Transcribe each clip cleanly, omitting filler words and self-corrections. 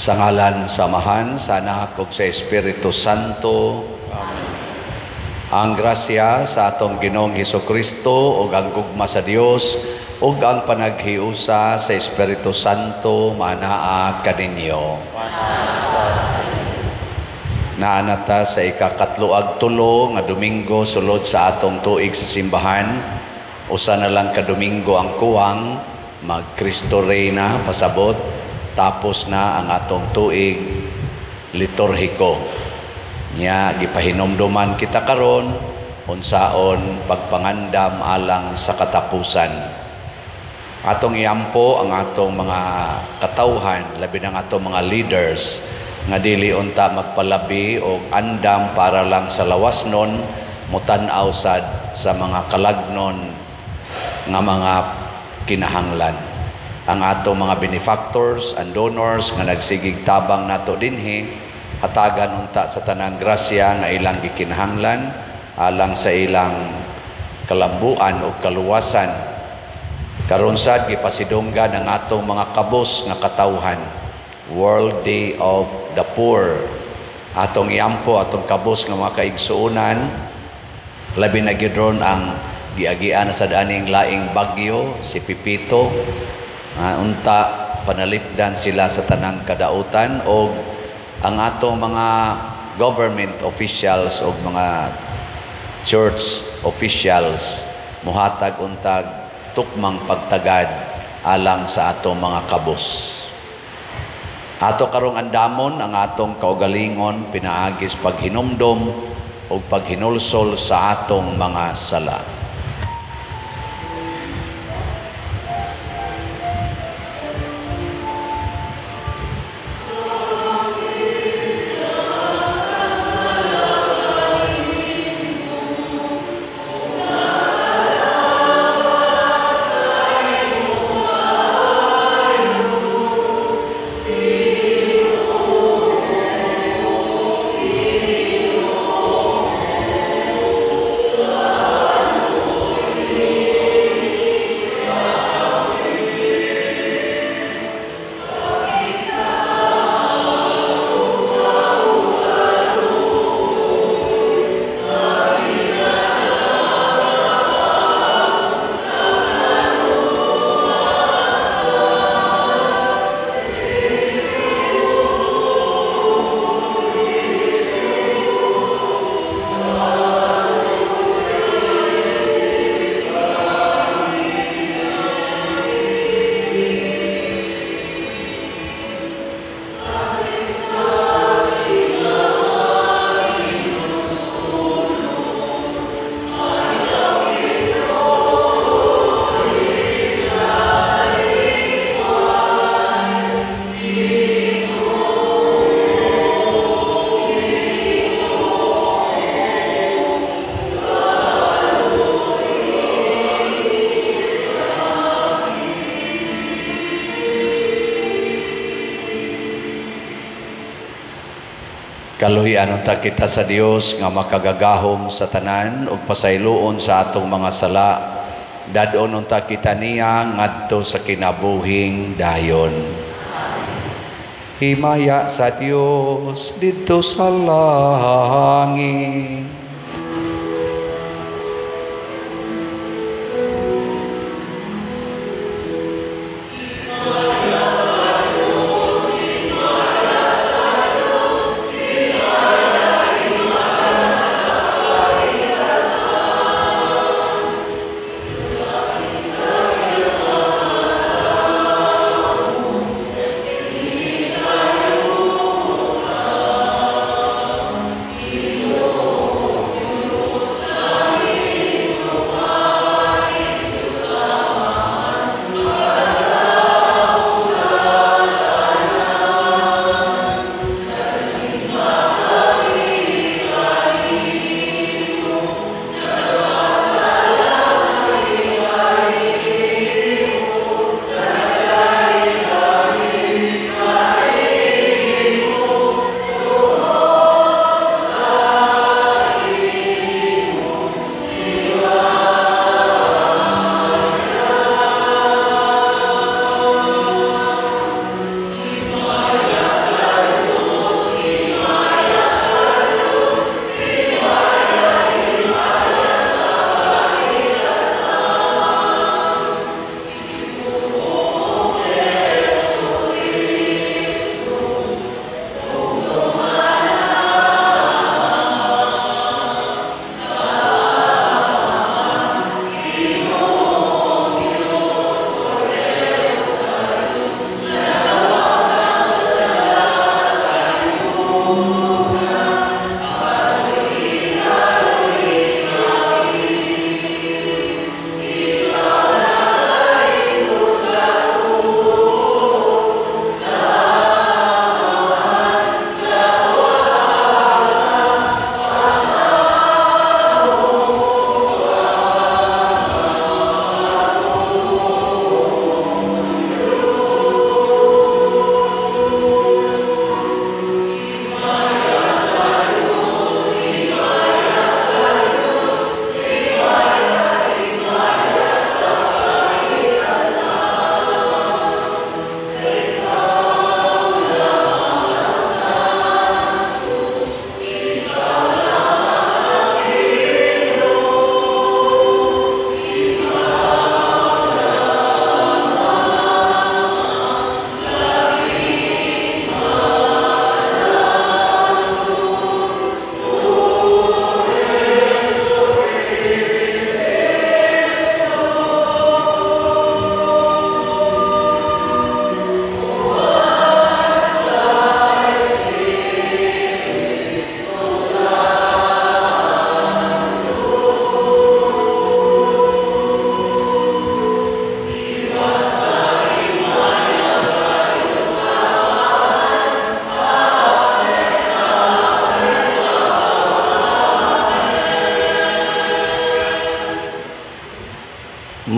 Sa ngalan sa Amahan, sa Anak ug sa Espiritu Santo. Amen. Ang grasya sa atong Ginoong Hesukristo ug ang gugma sa Dios ug ang panaghiusa sa Espiritu Santo manaa kaninyo. Naanata sa ikakatlo-ag tulo nga Domingo sulod sa atong tuig sa simbahan. Usa na lang ka Domingo ang kuwang, mag Kristo Reyna pasabot, tapos na ang atong tuig liturhiko. Nya gipahinumduman kita karon unsaon pagpangandam alang sa katapusan. Atong iampo ang atong mga katawhan, labi ng atong mga leaders nga dili unta magpalabi og andam para lang sa lawas nun, mutan-aw sad sa mga kalagnon nga mga kinahanglan. Ang atong mga benefactors and donors nga nagsigig tabang nato dinhi, hatagan unta sa tanang grasya nga ilang gikinahanglan alang sa ilang kalambuan o kaluwasan. Karon sad gipasidunggan ang atong mga kabos nga katawhan, World Day of the Poor. Atong iampo atong kabos nga mga kaigsuonan, labi na gyud ron ang giagian na sad aning laing bagyo si Pepito. Unta panalipdan sila sa tanang kadautan og ang atong mga government officials o mga church officials muhatag untag tukmang pagtagad alang sa atong mga kabos. Ato karong andamon ang atong kaugalingon pinaagis paghinumdom o paghinulsol sa atong mga sala. Kaluhian unta kita sa Dios nga makagagahom sa tanan ug pasayloon sa atong mga sala. Dad-on unta kita niya ngadto sa kinabuhing dayon. Himaya sa Dios didto sa langit.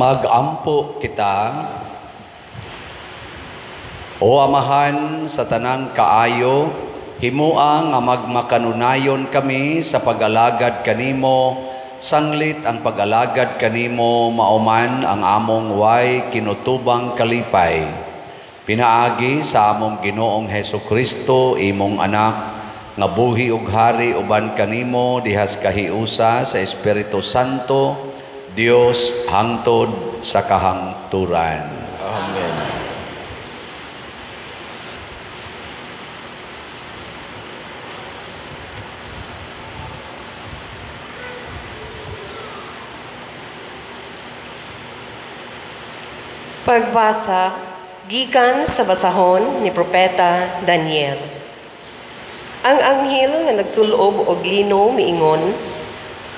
Magampo kita. O Amahan sa tanang kaayo, himua nga magmakanunayon kami sa pag-alagad kanimo, sanglit ang pag-alagad kanimo mauman ang among way kinutubang kalipay. Pinaagi sa among Ginoong Hesus Kristo, imong anak, nga buhi ug hari uban kanimo dihas kahiusa sa Espiritu Santo, Dios hangtod sa kahangturan. Amen. Pagbasa gikan sa basahon ni Propeta Daniel. Ang anghel nga nagsulob og lino miingon,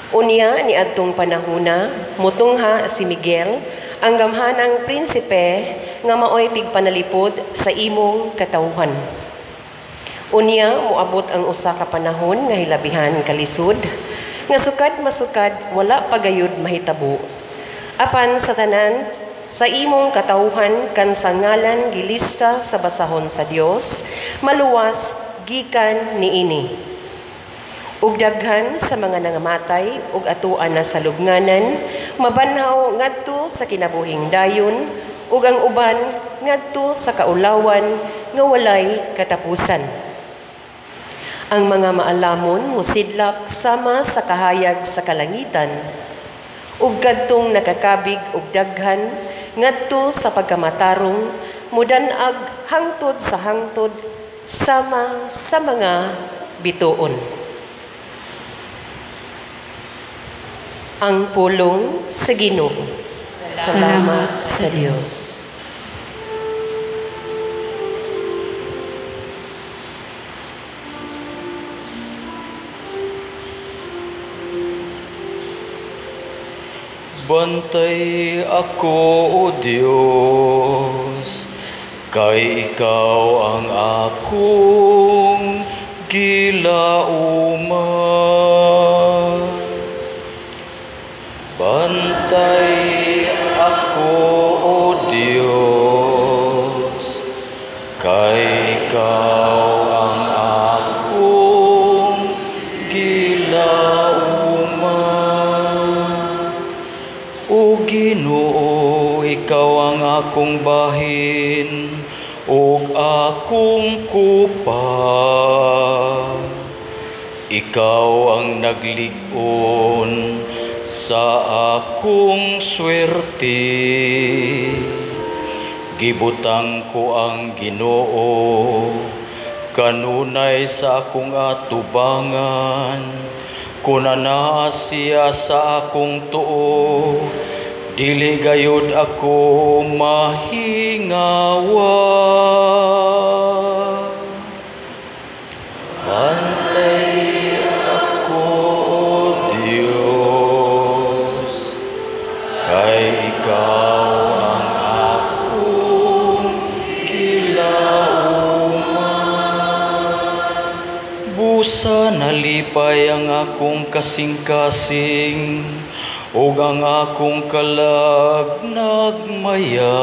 unya ni adtong panahuna mutungha si Miguel ang gamhanang prinsipe nga maoy tigpanalipod sa imong katawhan. Unya moabot ang usa ka panahon nga hilabihan kalisod, nga sukad masukad wala pagayod mahitabo. Apan sa tanan sa imong katawhan kan sa ngalan gilista sa basahon sa Dios, maluwas gikan niini. Ug daghan sa mga nangamatay ug atuan na sa lubnganan, mabanhaw ngadto sa kinabuhing dayon, ug ang uban ngadto sa kaulawan nga walay katapusan. Ang mga maalamon mosidlak sama sa kahayag sa kalangitan, ug kadtong nakakabig og daghan ngadto sa pagkamatarong mudan-ag hangtod sa hangtod sama sa mga bituon. Ang pulong sa Ginoo. Salamat sa Dios. Bantay ako, O Dios, kay ikaw ang akong gilauman. Bantay ako, O Dios, kay ikaw ang akong gilauman. O Ginoo, ikaw ang akong bahin ug akong kupa. Ikaw ang naglig-on sa akong swerte. Gibutang ko ang Ginoo kanunay sa akong atubangan. Kun anaa siya sa akong tuo, dili gayud ako mahingawa. Bantay ako, O Dios, kay ikaw ang akong gilauman. Busa nalipay ang akong kasing-kasing, ug ang akong kalag nagmaya.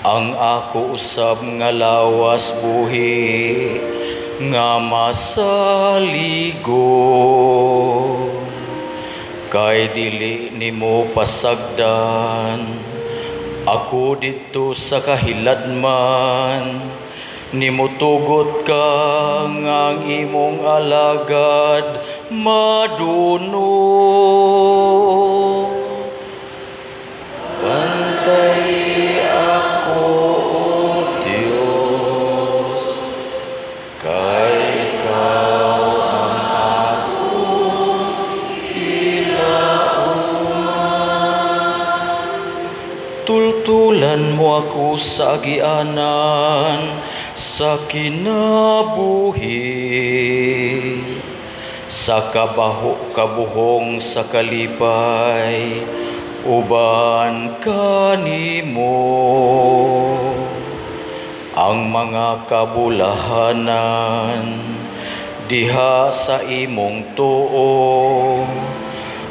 Ang ako usab nga lawas buhi nga masaligo. Kay dili nimo pasagdan ako didto sa kahiladman. Nimutugot ka nga ang imong alagad madunot. Bantay ako, O Dios, kay ikaw ang akong gilauman. Tultulan mo ako sa agianan sa kinabuhi, sa kabuhong sa kalipay, uban kanimo ang mga kabulahanan diha sa imong tuo.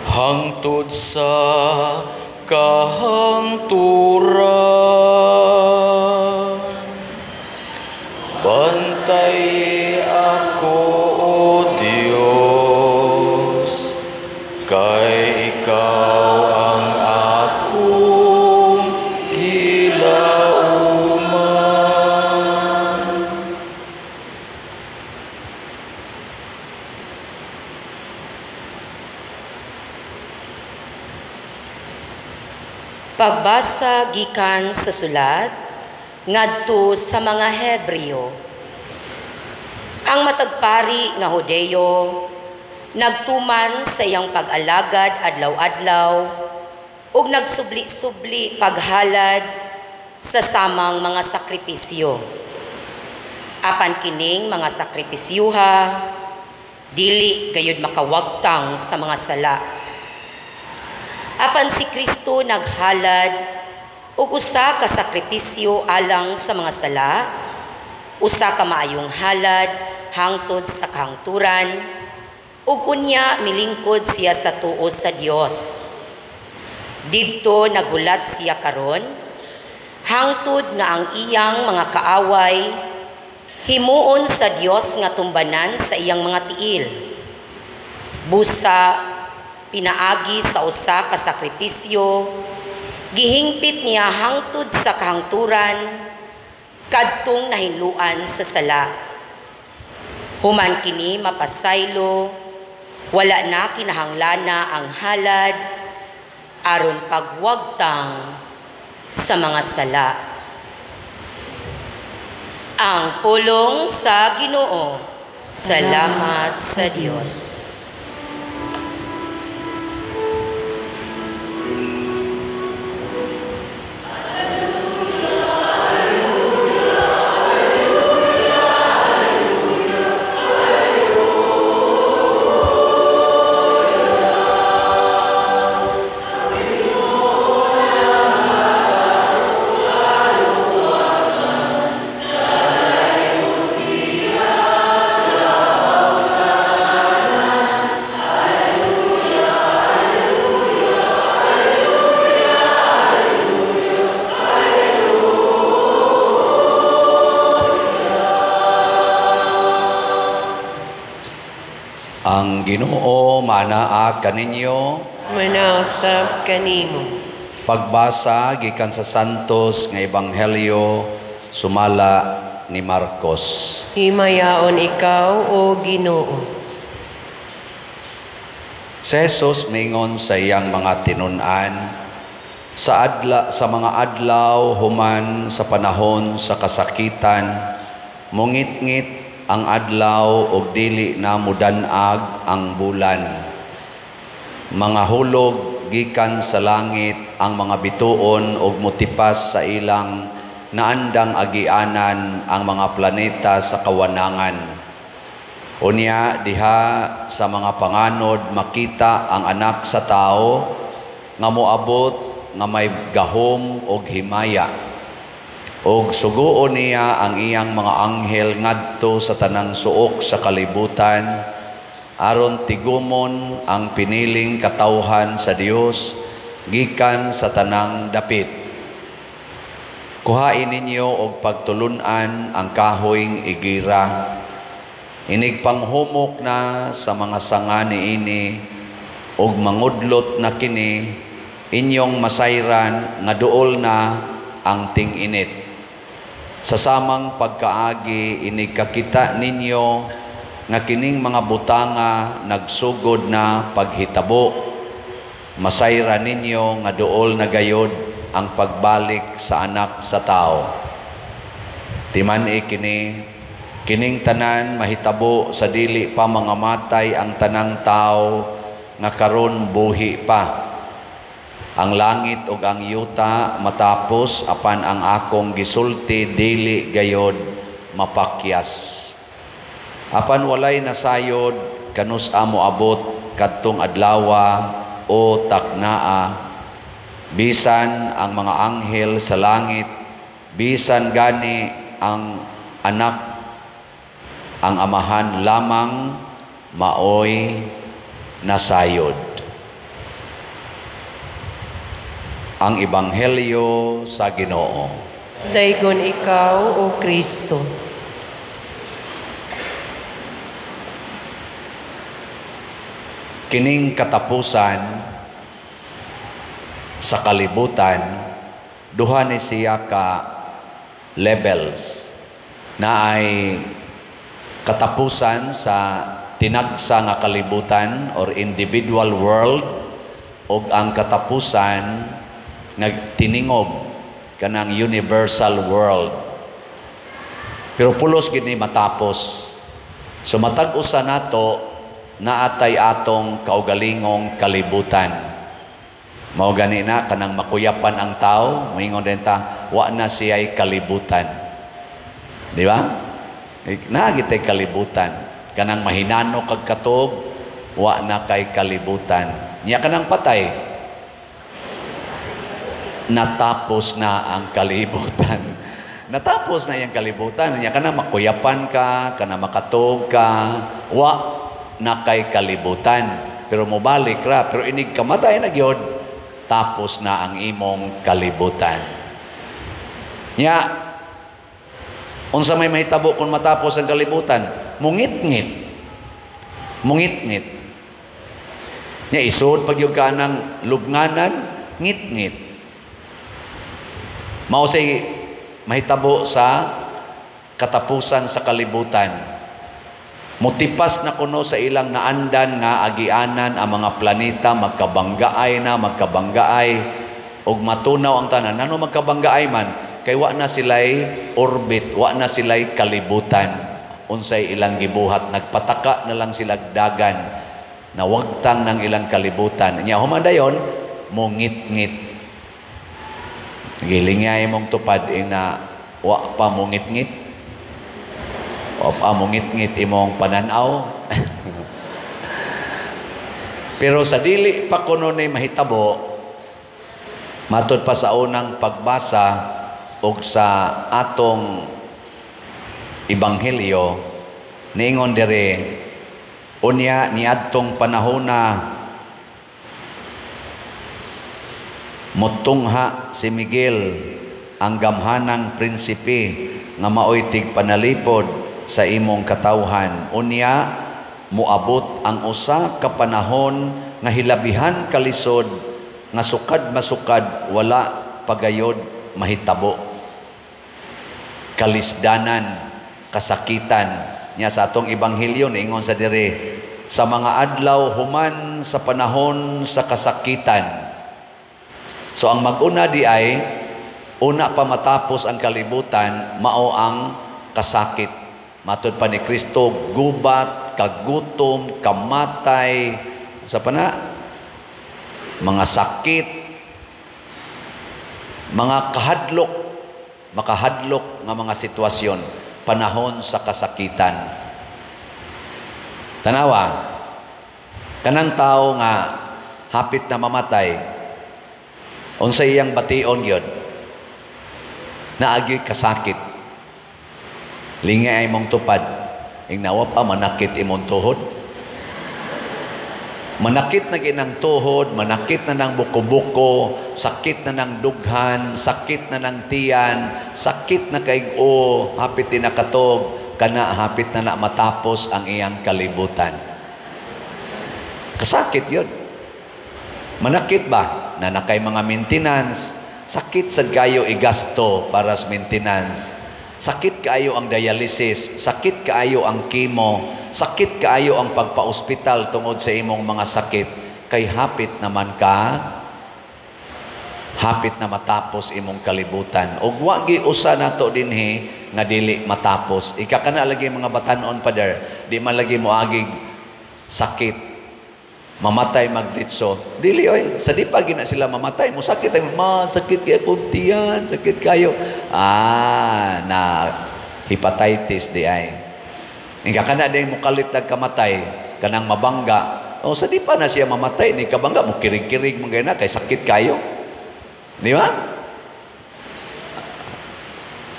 hangtod sa kahangturan. Bantay ako, O Dios, kay ikaw ang akong gilauman. Pagbasa gikan sa sulat ngadto sa mga Hebreo. Ang matag pari nga Hudeo nagtuman sa iyang pag-alagad adlaw-adlaw ug nagsubli-subli paghalad sa samang mga sakripisyo. Apan kining mga sakripisyuha dili gayud makawagtang sa mga sala. Apan si Kristo naghalad og usa ka sakripisyo alang sa mga sala, usa ka maayong halad hangtod sa kahangturan, ug unya milingkod siya sa tuo sa Dios. Didto nagulat siya karon, hangtod nga ang iyang mga kaaway himuon sa Dios nga tumbanan sa iyang mga tiil. Busa pinaagi sa usa ka sakripisyo, gihingpit niya hangtod sa kahangturan kadtong nahinluan sa sala. Human kini mapasaylo, wala na kinahanglana ang halad aron pagwagtang sa mga sala. Ang pulong sa Ginoo. Salamat sa Dios. Ang Ginoo manaa kaninyo, manausab kanimo. Pagbasa gikan sa Santos nga Ebanghelyo sumala ni Marcos. Himayaon ikaw, o Ginoo. Si Jesus mingon sa iyang mga tinun-an sa adla, sa mga adlaw human sa panahon sa kasakitan, mungitngit ang adlaw og dili na mudanag ang bulan. Mga hulog gikan sa langit ang mga bituon og mutipas sa ilang naandang agianan ang mga planeta sa kawanangan. Unya diha sa mga panganod makita ang anak sa tao nga moabot nga may gahom og himaya. Og suguon niya ang iyang mga anghel ngadto sa tanang suok sa kalibutan aron tigumon ang piniling katawhan sa Dios gikan sa tanang dapit. Kuhain ninyo og pagtulun-an ang kahoyng igira. Inigpanghumok na sa mga sanga niini og mangudlot na kini inyong masayran nga duol na ang ting-init. Sa samang pagkaagi inigkakita ninyo nga kining mga butanga nagsugod na paghitabo. Masayra ninyo nga duol na gayod ang pagbalik sa anak sa tao. Timan-i kini, kining tanan mahitabo sa dili pa mga matay ang tanang tao nga karon buhi pa. Ang langit ug ang yuta matapos apan ang akong gisulti dili gayod mapakyas. Apan walay nasayod kanus moabot kadtong adlawa o taknaa, bisan ang mga anghel sa langit, bisan gani ang anak, ang amahan lamang maoy nasayod. Ang Ebanghelyo sa Ginoo. Daygon ikaw, O Kristo. Kining katapusan sa kalibutan, duha ni siya ka levels na ay katapusan sa tinagsa nga kalibutan or individual world, og ang katapusan nga tiningob kanang universal world. Pero pulos gid ni matapos. So matag usa nato naatay atong kaugalingong kalibutan. Mao gani na kanang makuyapan ang tao, moingon din ta, wa na siya'y kalibutan. Di ba? Naa gitay kalibutan. Kanang mahinano kag katuog, wa na kay kalibutan. Nya kanang patay, natapos na ang kalibutan. Natapos na iyang kalibutan. Nya kanang makuyapan ka, kanang makatuog ka, wa na kay kalibutan. Pero mobalik ra, pero inig kamatay na gyud, tapos na ang imong kalibutan. Nya unsa may mahitabo kung matapos ang kalibutan? Mungitngit. Mungitngit. Nya isod pag yung ka ng lubnganan, ngitngit. Mao say mahitabo sa katapusan sa kalibutan. Mutipas na kuno sa ilang naandan nga agianan ang mga planeta, magkabanggaay na, magkabanggaay, og matunaw ang tanan. Ano magkabanggaay man? Kay wa na sila'y orbit, wa na sila'y kalibutan. Unsay ilang gibuhat, nagpataka na lang sila dagan, nawagtang ng ilang kalibutan. Nya human dayon, mungitngit. Gilingay mong tupad ina wa pa mungitngit. O mungitngit imong pananaw. Pero sa dili pa kuno ni mahitabo, matud pa sa unang pagbasa og sa atong ebanghelyo, niingon diri, unya niadtong panahona motungha si Miguel ang gamhanang prinsipe nga maoy tigpanalipod sa imong katawhan. Unya moabot ang usa ka panahon nga hilabihan kalisod nga sukad masukad wala pagayod mahitabo. Kalisdanan, kasakitan. Nya sa atong ebanghelyo niingon sa diri, sa mga adlaw human sa panahon sa kasakitan. So ang mag-una di ay una pa matapos ang kalibutan, mao ang kasakit. Matud pa ni Kristo, gubat, kagutom, kamatay, sa pana, mga sakit, mga kahadlok, makahadlok nga mga sitwasyon, panahon sa kasakitan. Tanawa, kanang tao nga hapit na mamatay, unsay iyang bation gyud? Naagyo'y kasakit. Lingay ay mong tupad. Ingnawa pa, manakit imong tuhod. Manakit na ginang tuhod, manakit na ng buko-buko, sakit na ng dughan, sakit na ng tiyan, sakit na kaig-o, hapit din nakatog, kana hapit na na matapos ang iyang kalibutan. Kasakit yun. Manakit ba? Na nakay mga maintenance, sakit sad kayo igasto para sa maintenance. Sakit kaayo ang dialysis, sakit kaayo ang chemo, sakit kaayo ang pagpa-ospital tungod sa imong mga sakit. Kay hapit naman ka, hapit na matapos imong kalibutan. Ug wa gi usa nato dinhi nga dili matapos. Ika kana lagi mga batan-on, Father, di man lagi moagig sakit, mamatay magritso. Dili oy, sa di pa gina sila mamatay, mo sakit ay ma sakit kay akong tiyan, sakit kayo. Ah, na hepatitis di ay. Ika kana day mokalit og kamatay, kanang mabangga. O sa di pa na siya mamatay, ni kabangga mo kirig-kirig man na kay sakit kayo. Di ba?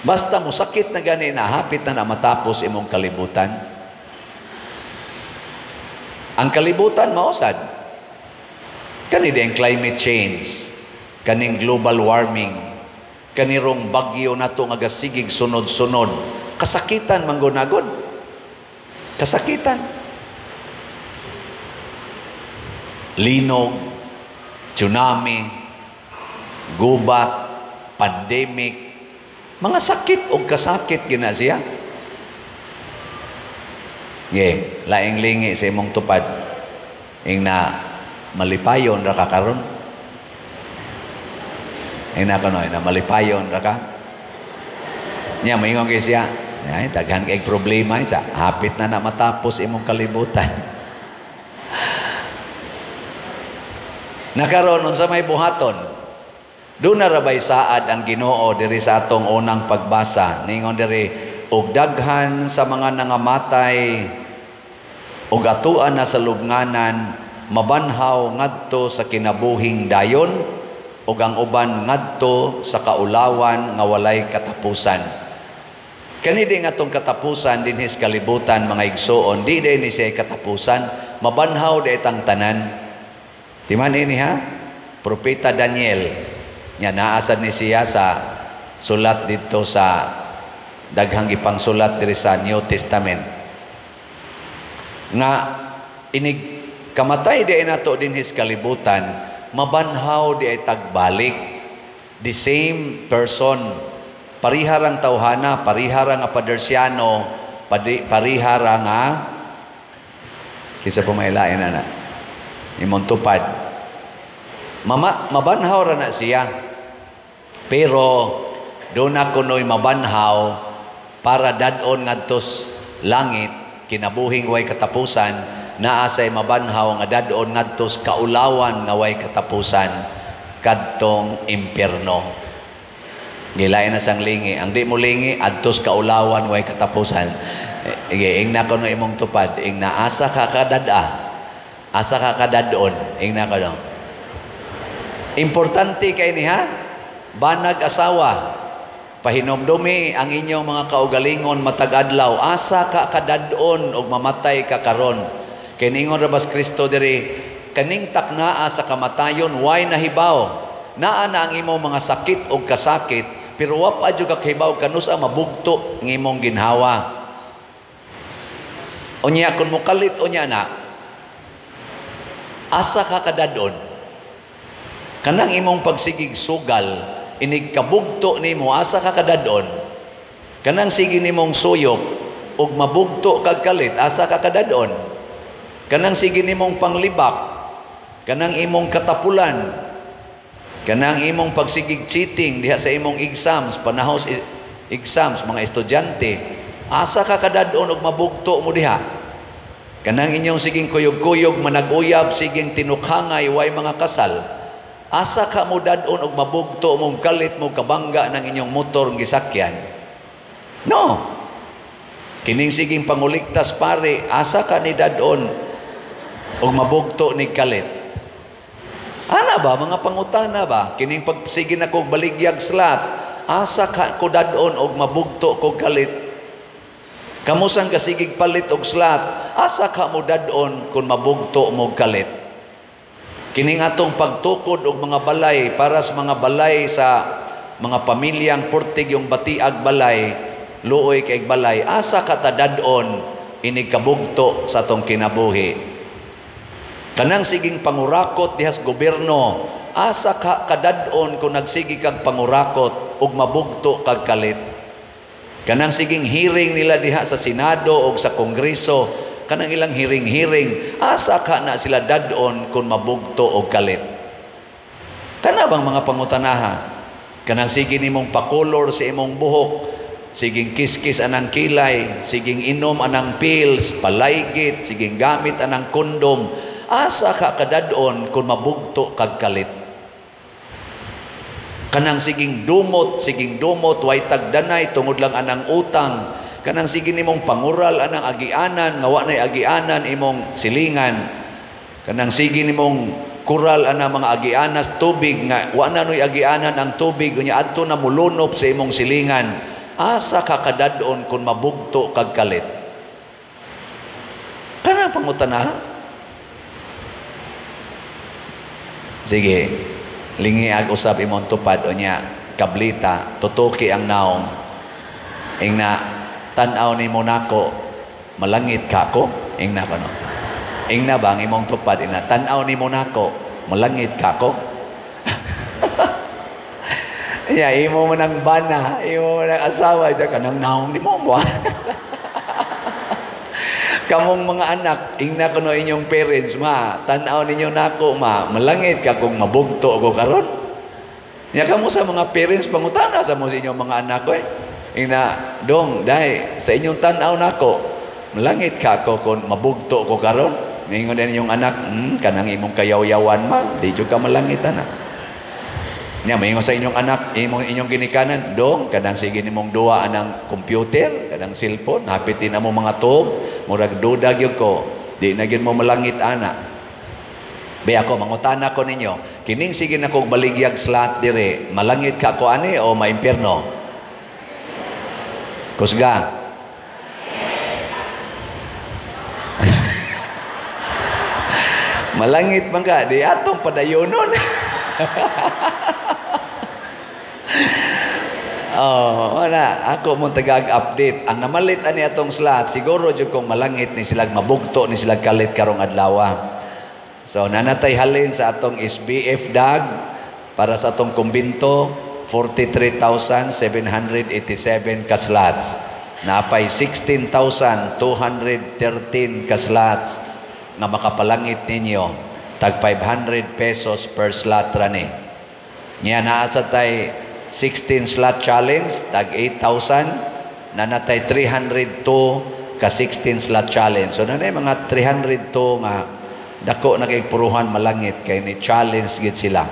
Basta mo sakit na gani na hapit na na matapos imong kalibutan. Ang kalibutan mausad. Kani di ang climate change. Kaning global warming, kanirong bagyo nato nga gasigig sunod-sunod, kasakitan manggunagod. Kasakitan. Linog, tsunami, gubat, pandemic, mga sakit o kasakit gina siya. Ye, laing lingi sa imong tupad. Ing na malipayon ra ka karon. Ing na kanoy na malipayon ra ka. Nya maingon kay siya, ay daghan kay problema sa hapit na na matapos imong kalibutan. Nakaron unsa may buhaton? Doon na rabay saad ang Ginoo diri sa atong unang pagbasa. Ningon diri, og daghan sa mga nangamatay og atuan na sa lubnganan, mabanhaw ngadto sa kinabuhing dayon, ug ang uban ngadto sa kaulawan nga walay katapusan. Kani di nga atong katapusan dinhis kalibutan, mga igsoon, di day ni siya katapusan, mabanhaw di itang tanan. Timan ini ha? Propeta Daniel, nga naasad ni siya sa sulat dito sa daghang ipangsulat diri sa New Testament. Nga inig kamatay di ay nato dinhis kalibutan, mabanhaw di ay tagbalik. The same person, pariharang tawhana, pariharang nga padersyano, parihara nga kinsa pa mailain ana imong tupad. Mabanhaw ra na siya. Pero doon na kuno'y mabanhaw para dadon ngadtos langit, kinabuhing way katapusan, naa say mabanhaw nga dadon ngadtos kaulawan nga way katapusan, kadtong impierno. Gilain na sang lingi. Ang di mo lingi, adtos kaulawan way katapusan. Ing na kuno imong tupad, ing naasa ka kadada, asa ka kadadon, ing na kuno. Importante kay ni ha, banag asawa, pahinomdumi ang inyong mga kaugalingon matag adlaw, asa ka kadadon og mamatay ka karon. Kay ningon ra bas Kristo diri, kaning taknaa sa kamatayon way nahibaw. Naa na ang imong mga sakit og kasakit, pero wa pa jud ka kahibaw kanus ang mabugto ng imong ginhawa. Unya kun mokalit unya na, asa ka kadadon? Kanang imong pagsigig sugal, inig kabugto nimo, asa ka kadadon? Kanang sige nimong suyop ug mabugto kag kalit, asa ka kadadon? Kanang sige nimong panglibak, kanang imong katapulan, kanang imong pagsigig cheating diha sa imong exams, panahos exams mga estudyante, asa ka kadadon ug mabugto mo diha? Kanang inyong siging kuyog-kuyog, manag-uyab, siging tinukhangay, way mga kasal, asa ka mo dadon og mabugto mong kalit mo kabangga ng inyong motor ng gisakyan? No. Kining siging panguliktas pare, asa ka ni dadon og mabugto ni kalit? Ana ba mga pangutana ba? Kining pagsige na kog baligyag slat, asa ka ko dadon og mabugto kog kalit? Kamusang kasigig palit og slat, asa ka mo dadon kun mabugto mo kalit? Kining atong pagtukod og mga balay para sa mga balay sa mga pamilyang purtig yung batiag balay, luoy kay balay, asa ka ta dadon inig kabugto sa atong kinabuhi? Kanang siging pangurakot dihas gobyerno, asa ka kadadon kung nagsigi kag pangurakot ug mabugto kag kalit? Kanang siging hearing nila diha sa Senado og sa Kongreso, kanang ilang hearing-hearing, asa ka na sila dadon kung mabugto og kalit? Kana bang mga pangutanaha? Kanang sige nimong pakolor sa imong buhok, siging kiskis anang kilay, siging inom anang pills, palaygit, siging gamit anang kondom, asa ka kadadon kung mabugto kag kalit? Kanang siging dumot, way tagdanay tungod lang anang utang. Kanang sige nimong pangural anang agianan, nga wa nay agianan imong silingan. Kanang sige nimong kural anang mga agianas tubig, nga wa na noy agianan ang tubig, unya adto na mulunop sa imong silingan. Asa ka kadadon kung mabugto kag kalit? Kanang pangutana? Sige. Lingiag usab imong tupad, unya kablita, tutuki ang naong. Ingna, "Tan-aw nimo nako, malangit ka ko?" Ingna ko, no. Ingna ba ang imong tupad, ingna, "Tan-aw nimo nako, malangit ka ko?" Ya, imo man ang bana, imo man ang asawa, sa kanang naong di mo mo. Kamong mga anak, ingna kuno inyong parents, "Ma, tan-aw ninyo nako, ma, malangit ka kung mabugto ko karon?" Nya kamo sa mga parents, pangutana sa mo sa inyong mga anak ko eh. Ingna, "Dong, dai, sa inyong tan-aw nako, malangit ka ako kung mabugto ko karon?" Mingon din inyong anak, "Kanang imong kayaw-yawan, ma, di jud ka malangit ana." Nya maingon sa inyong anak, imong inyong ginikanan, "Dong, kanang sige nimong duwa anang computer, kanang cellphone, hapit din mo mga tuog, murag duda gyud ko, di na gyud mo malangit ana." Be ako mangutana ko ninyo, kining sige na kog baligyag slot dire, malangit ka ko ani o maimpierno? Kusga. Malangit man ka, di atong padayonon. Oh, wala. Ako mo tagag-update. Ang namalit ani atong slot, siguro jud kong malangit ni silag mabugto ni silag kalit karong adlaw. So nanatay halin sa atong SBF dag para sa atong kumbinto, 43,787 ka slots. Napay 16,213 ka slots nga makapalangit ninyo. Tag 500 pesos per slot ra ni. Nya naa sa tay 16 slot challenge, tag 8,000, nanatay 302 ka 16 slot challenge. So nanay mga 302 nga dako na kay puruhan malangit kay ni challenge gid sila.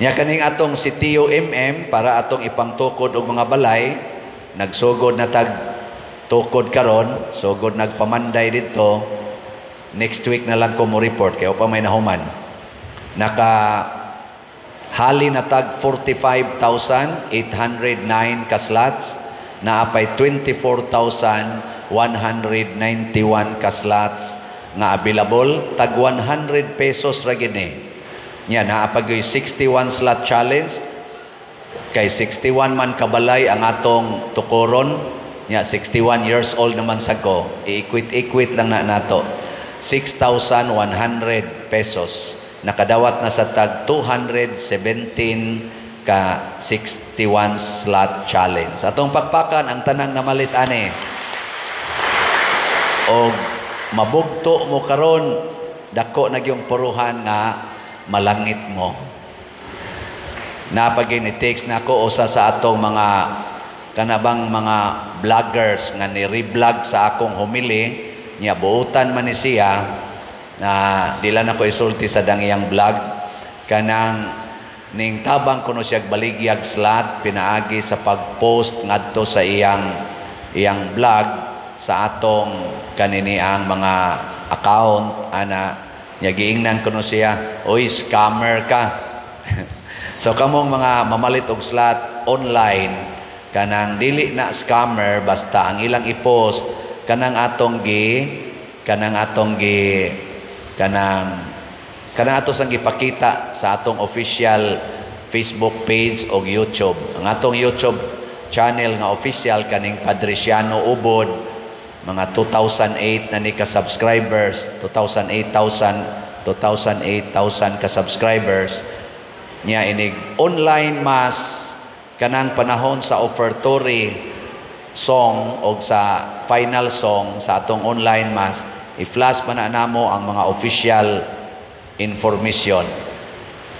Nya kaning atong si Tio MM para atong ipangtukod og mga balay, nagsugod na tag tukod karon, sugod nagpamanday didto. Next week na lang ko mo report kay pa may nahuman. Naka hali na tag 45,809 ka slots, naapay 24,191 ka slots nga available, tag 100 pesos ra gid ni. Nya naapay 61 slot challenge kay 61 man kabalay ang atong tukoron. Nya 61 years old naman sa ko, i-equate-equate lang na nato. 6,100 pesos. Nakadawat na sa tag 217 ka 61 slot challenge. Atong pakpakan ang tanang namalit ani. Og mabugto mo karon, dako na gyung puruhan nga malangit mo. Napagin ni text nako usa sa atong mga kanabang mga vloggers nga ni reblog sa akong homily, niya buutan man ni siya na di lang ako isulti sa dangiyang vlog, kanang ning tabang kuno siya baligyag slot pinaagi sa pag-post ngadto sa iyang iyang vlog sa atong kaniniang mga account ana. Nya giingnan kuno siya, "Oy, scammer ka." So kamong mga mamalit og slot online, kanang dili na scammer basta ang ilang i-post kanang atong gi kanang atong gi kanang kanang ato sang gipakita sa atong official Facebook page o YouTube. Ang atong YouTube channel nga official kaning Padriciano Ubod, mga 2008 na ni ka subscribers, 2008,000 2008,000 ka subscribers niya. Inig online mass kanang panahon sa offertory song o sa final song sa atong online mass, i-flash pa na namo ang mga official information.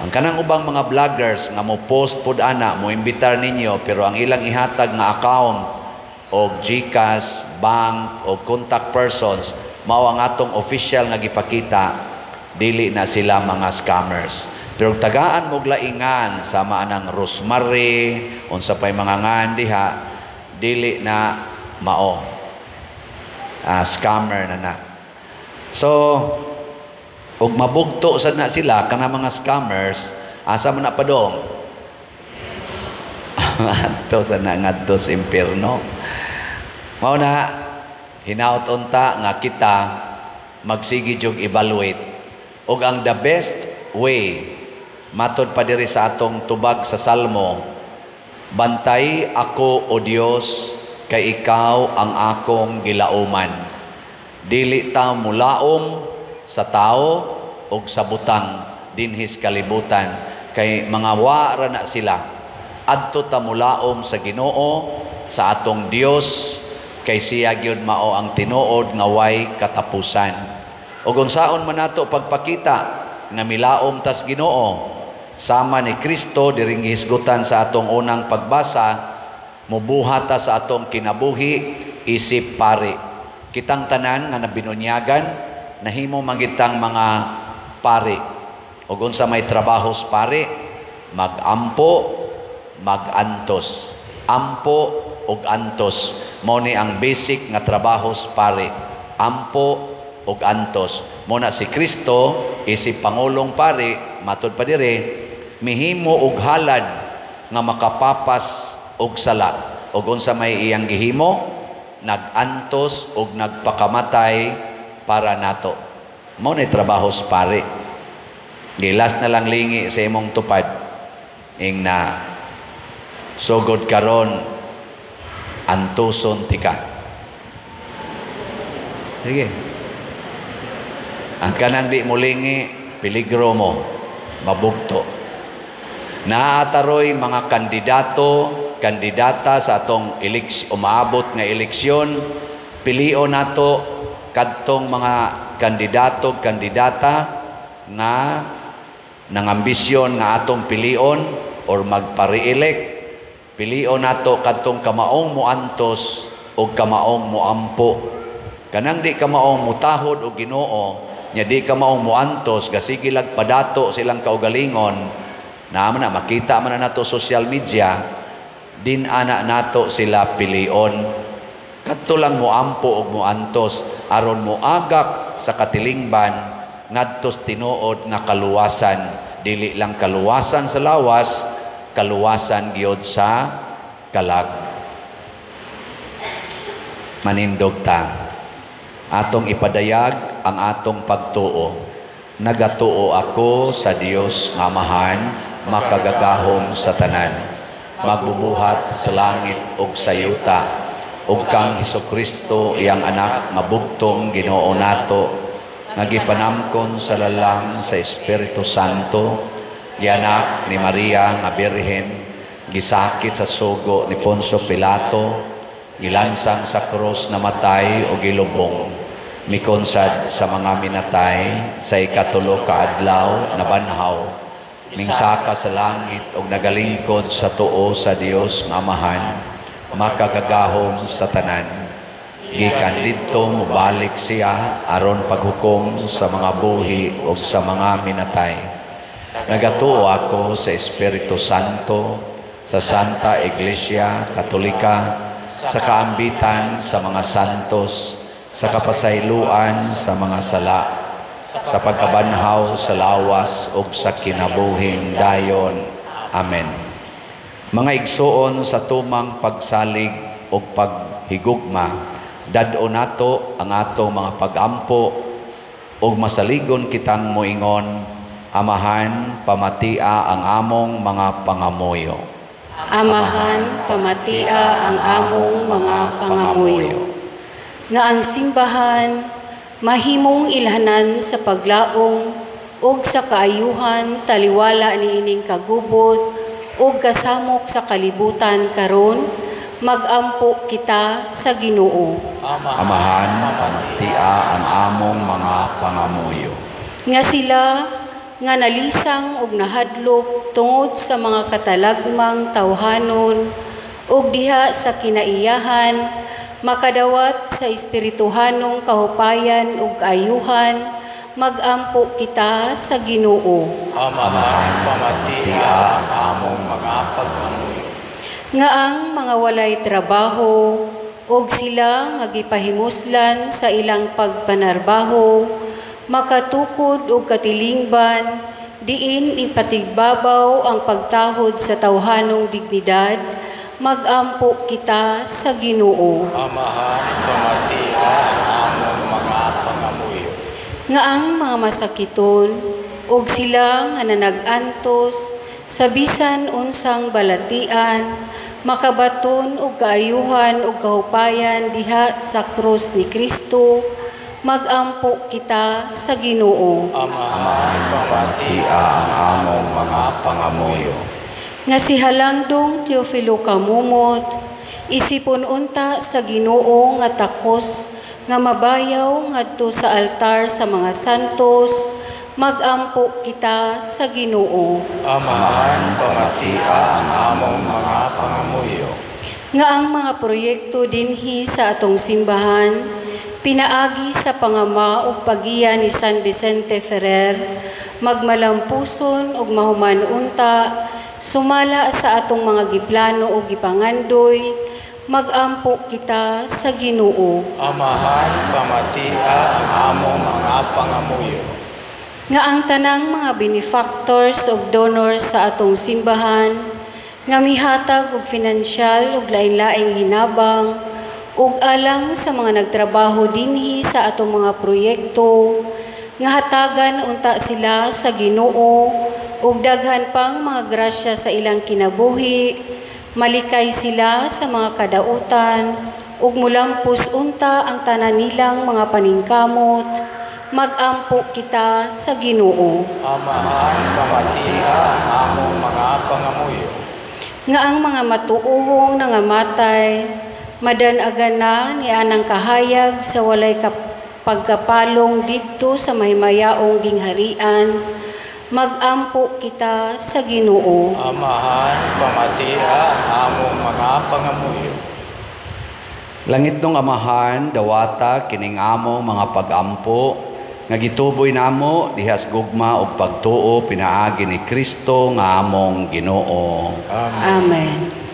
Ang kanang ubang mga vloggers nga mo post pud ana, mo imbitar ninyo, pero ang ilang ihatag nga account o GCash, bank o contact persons mao ang atong official nga gipakita, dili na sila mga scammers. Pero tagaan mo laingan sama anang Rosemary, unsa pay mga ngan diha, dili na mao. Scammer na na. So, ug mabugto sad na sila kana mga scammers, asa man na padong? Adto sa na ngadto sa impierno. Mao na hinaut unta nga kita magsige jug evaluate. Ug ang the best way Matod pa diri sa atong tubag sa Salmo, bantay ako, O Dios, kay ikaw ang akong gilauman. Dili ta mulaom sa tao og sa butang dinhis kalibutan, kay mga wa ra na sila. Adto ta mulaom sa Ginoo, sa atong Dios, kay siya gyud mao ang tinuod nga way katapusan. Ug unsaon man nato pagpakita nga milaom tas Ginoo, sama ni Kristo diring gihisgutan sa atong unang pagbasa, mubuhat ta sa atong kinabuhi isip pari. Kitang tanan nga nabinunyagan, nahimo man mga pari. Ug unsa may trabaho sa pari? Magampo, magantos. Ampo ug antos. Mao ni ang basic nga trabaho sa pari. Ampo ug antos. Mo na si Kristo isip pangulong pari, matud pa dire, mihimo og halad nga makapapas og sala. Ug unsa may iyang gihimo? Nagantos og nagpakamatay para nato. Mao ni trabaho sa pari. Gilas na lang lingi sa imong tupad. Ing na sugod karon antuson tika. Sige. Ang kanang di mo lingi, peligro mo, mabugto. Naataroy mga kandidato, kandidata sa atong umaabot nga eleksyon, pilion nato kadtong mga kandidato, kandidata nga nangambisyon nga atong pilion or magpa-re-elect. Pilion nato kadtong kamaong muantos o kamaong muampo. Kanang di kamaong mutahod og Ginoo, nya di kamaong muantos, gasige lag padato silang kaugalingon, na man na makita man na nato social media, din ana nato sila pilion. Kadto lang muampo og muantos aron moagak sa katilingban ngadtos tinuod nga kaluwasan, dili lang kaluwasan sa lawas, kaluwasan gyud sa kalag. Manindog ta, atong ipadayag ang atong pagtuo. Nagatuo ako sa Dios nga Amahan, makagagahom sa tanan, magbubuhat sa langit ug sa yuta, ug kang Hesukristo iyang anak nga bugtong Ginoo nato, nga gipanamkon sa lalang sa Espiritu Santo, gianak ni Maria nga Birhen, gisakit sa sugo ni Poncio Pilato, gilansang sa krus, namatay o gilubong, mikonsad sa mga minatay, sa ikatulo ka adlaw nabanhaw, mingsaka sa langit og nagalingkod sa tuo sa Dios nga Amahan, makagagahom sa tanan. Gikan didto mobalik siya aron paghukom sa mga buhi ug sa mga minatay. Nagatuo ako sa Espiritu Santo, sa Santa Iglesia Katolika, sa kaambitan sa mga santos, sa kapasayloan sa mga sala, sa pagkabanhaw sa lawas ug sa kinabuhing dayon. Amen. Mga igsuon, sa tumang pagsalig ug paghigugma, dad-o nato ang atong mga pagampo ug masaligon kitang moingon, Amahan, pamatia ang among mga pangamuyo. Amahan, pamatia ang among mga pangamuyo. Nga ang simbahan mahimong ilhanan sa paglaong ug sa kaayuhan taliwala niining kagubot ug kasamok sa kalibutan karon, magampo kita sa Ginoo. Amahan, pamatia ang among mga pangamuyo. Nga sila nga nalisang ug nahadlok tungod sa mga katalagmang tawhanon ug diha sa kinaiyahan makadawat sa espirituhanong kahupayan ug kaayuhan, magampo kita sa Ginoo. Amahan, pamatia ang among mga paghamuyo. Nga ang mga walay trabaho ug sila nga gipahimuslan sa ilang pagpanarbaho makatukod og katilingban diin ipatigbabaw ang pagtahod sa tawhanong dignidad, magampo kita sa Ginoo. Amahan, pamatia ang among mga pangamuyo. Nga ang mga masakiton ug sila nga nanag-antos sa bisan unsang balatian makabaton og kaayuhan ug kahupayan diha sa krus ni Kristo, magampo kita sa Ginoo. Amahan, pamatia ang among mga pangamuyo. Nga si Halangdong Teofilo Camomot, isipon unta sa Ginoo nga takos nga mabayaw ngadto sa altar sa mga santos, magampo kita sa Ginoo. Amahan, pamatia ang among mga pangamuyo. Nga ang mga proyekto dinhi sa atong simbahan, pinaagi sa pangama ug pagiya ni San Vicente Ferrer, magmalampuson ug mahuman unta, sumala sa atong mga giplano ug gipangandoy, magampo kita sa Ginoo. Amahan, pamatia ang among mga pangamuyo. Nga ang tanang mga benefactors ug donors sa atong simbahan, nga mihatag og finansyal ug lain-laing hinabang, ug alang sa mga nagtrabaho dinhi sa atong mga proyekto, nga hatagan unta sila sa Ginoo ug daghan pang mga grasya sa ilang kinabuhi, malikay sila sa mga kadautan, ug mulampos unta ang tanan nilang mga paningkamot, magampo kita sa Ginoo. Amahan, pamatia ang among mga pangamuyo. Nga ang mga matuohong nangamatay, madanagan na ni anang kahayag sa walay pagkapalong didto sa mahimayaong gingharian, magampo kita sa Ginoo. Amahan, pamatia ang among mga pangamuyo. Langit nung Amahan, dawata kining among mga pagampo nga gituboy namo dihas gugma ug pagtuo pinaagi ni Kristo nga among Ginoo. Amen. Amen.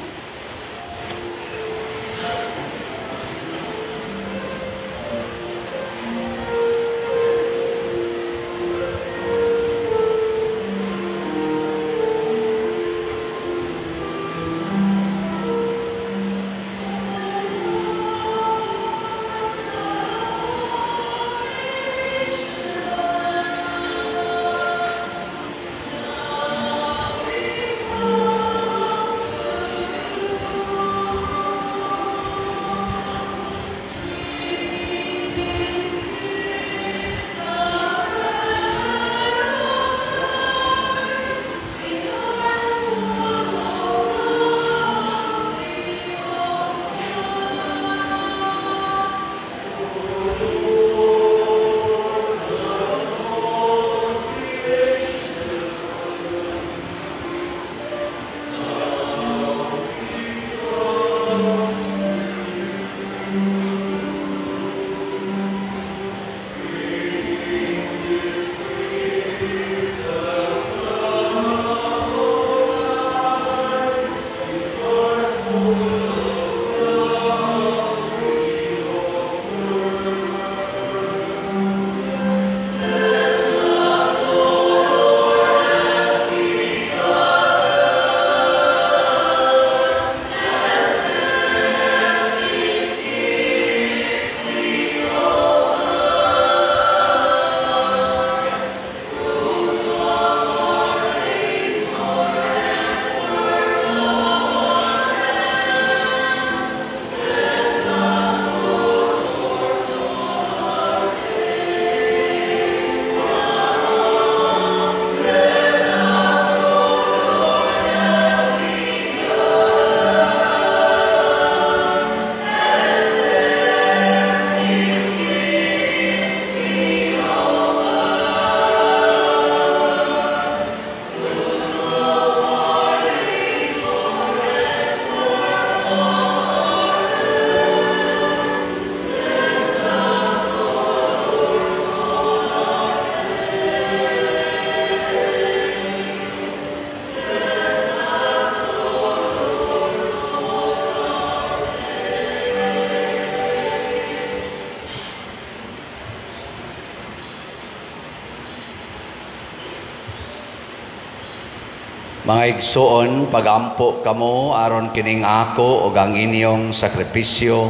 Mga igsoon, pagampo kamo aron kining ako ug ang inyong sakripisyo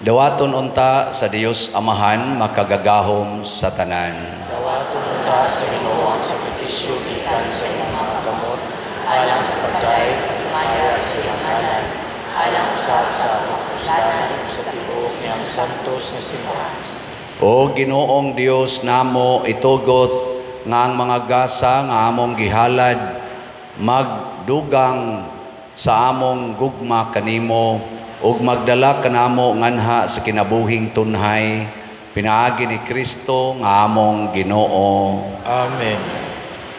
dawaton unta sa Dios Amahan makagagahom sa tanan. Dawaton unta Dawata sa Ginoo ang sakripisyo gikan sa imong mga kamot, alang sa pagdayeg ug himaya sa iyang ngalan, alang usab sa atong kapuslanan ug sa tibuok niyang santos nga simbahan. O Ginoong Dios namo, itugot nga ang mga gasa nga among gihalad magdugang sa among gugma kanimo ug magdala kanamo nganha sa kinabuhing tunhay, pinaagi ni Kristo nga among Ginoo. Amen.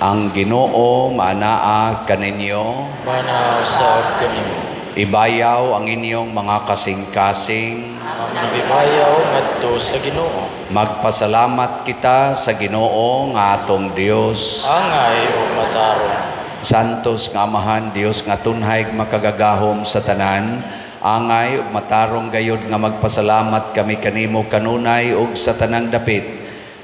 Ang Ginoo maanaa kaninyo, Manaa usab kanimo. Ibayaw ang inyong mga kasing-kasing. Ang nagibayaw ngadto sa Ginoo. Magpasalamat kita sa Ginoo nga atong Dios. Angay ug matarong. Santos nga Amahan, Dios nga tunhay makagagahom sa tanan, angay ug matarong gayud nga magpasalamat kami kanimo kanunay ug sa tanang dapit.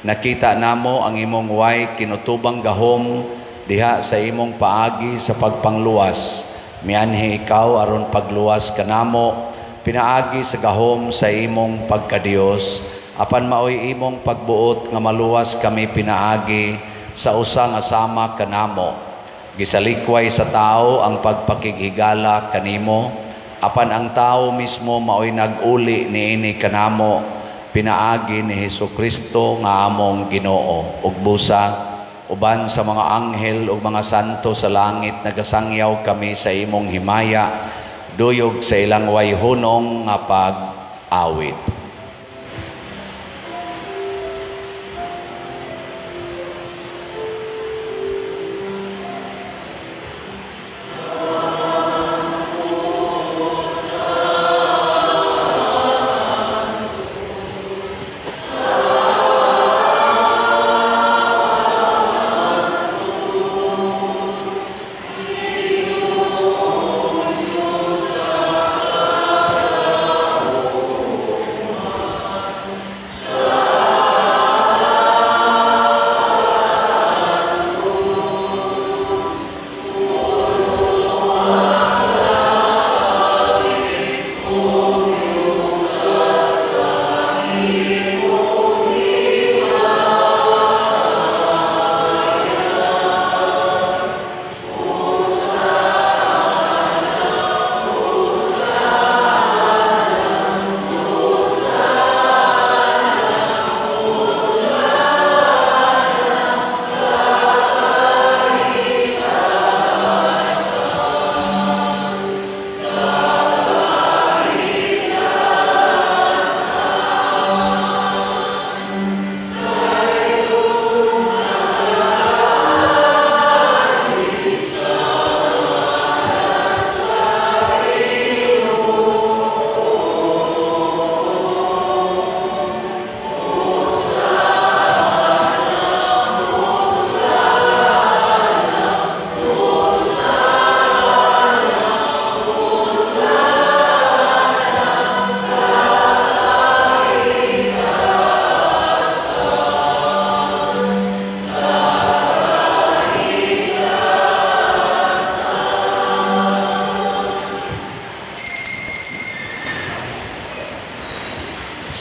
Nakita namo ang imong way kinutubang gahom diha sa imong paagi sa pagpangluwas. Mianhi ikaw aron pagluwas kanamo, pinaagi sa gahom sa imong pagkadiyos. Apan maoy imong pagbuot nga maluwas kami pinaagi sa usa nga sama kanamo.Gisalikway sa tao ang pagpakighigala kanimo, apan ang tao mismo maoy nag-uli niini kanamo, pinaagi ni Hesukristo nga among Ginoo. Ug busa uban sa mga anghel ug mga santo sa langit, nagasangyaw kami sa imong himaya, duyog sa ilang wayhunong nga pag-awit.